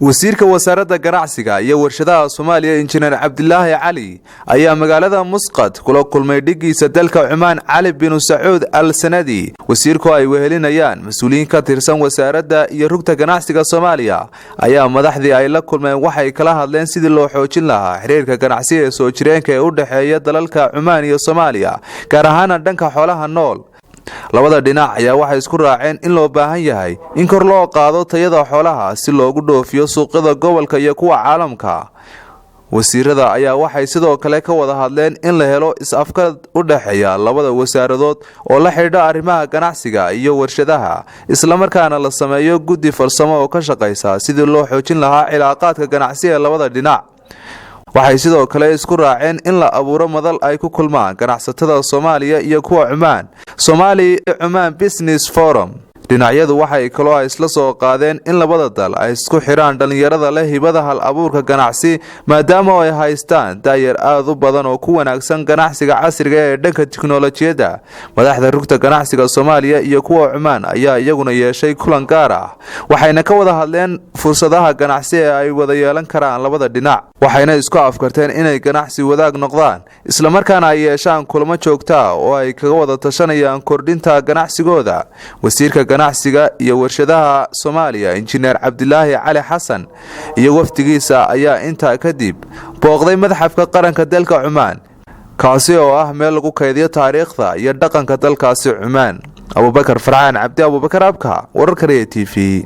Wasiirka Wasaaradda Ganacsiga iyo Warshadaha Soomaaliya, Injineer Cabdilaahi Cali, ayaa magaalada Musqad kula kulmay dhigiisa dalka Cumaan, Cali Binu Sacuud Al Sanadi. Wasiirku ay wehelinayaan mas-uuliyiin ka tirsan wasaaradda iyo Rugta Ganacsiga Soomaaliya ayaa madaxdii ay la kulmeen waxay kala hadleen sidii loo xoojin lahaa xiriirka ganacsiga ee soo jireenka ee u dhexeeya dalalka Cumaan iyo Soomaaliya, gaar ahaana dhanka xoolaha nool. Labada dhinac ayaa waxay isku raaceen in loo baahan yahay in kor loo qaado tayada xoolaha si loogu dhoofiyo suuqyada gobolka iyo kuwa caalamka. Wasiirada ayaa waxay sidoo kale ka wada hadleen in la helo is-afgarad u dhexeeya labada wasaaradood oo la xidhiidha arrimaha ganacsiga iyo warshadaha, islamarkaana la sameeyo guddi farsamo oo ka shaqaysa sidii loo xoojin lahaa cilaaqaadka ganacsi ee labada dhinac. Waxay sidoo kale isku raaceen in la abuuro madal ay ku kulmaan ganacsatada Soomaaliya iyo kuwa Cumaan, Somali Cumaan Business Forum. Dhinacyadu waxay kaloo ay isla soo qaadeen in labada dal ay isku xidhaan dhallinyarada leh hibada hal abuurka ganacsi, maadaama ay haystaan daayar aad u badan oo ku wanaagsan ganacsiga casriga ee dhanka tiknolojiyadda. Madaxda Rugta Ganacsiga Soomaaliya iyo kuwa Cumaan ayaa iyaguna yeeshay kulan gaar ah, waxayna ka wada hadleen fursadaha ganacsi ee ay wada yeelan karaan labada dhinac, waxayna isku afkarteen inay ganacsi wadaag noqdaan, islamarkaana ay yeeshaan kulamo joogta ah oo ay kaga wada tashanayaan kordhinta ganacsigooda. Wasiirka Ganacsiga iyo Warshadaha Soomaaliya, Injineer Cabdilaahi Cali Xasan, iyo wafdigiisa ayaa intaa kadib booqday Madxafka Qaranka dalka Cumaan, kaasi oo ah meel lagu kaydiyo taariikhda iyo dhaqanka dalkaasi Cumaan. Abubakar Farxaan Cabdi, Abubakar Abka, wararka Ria TV.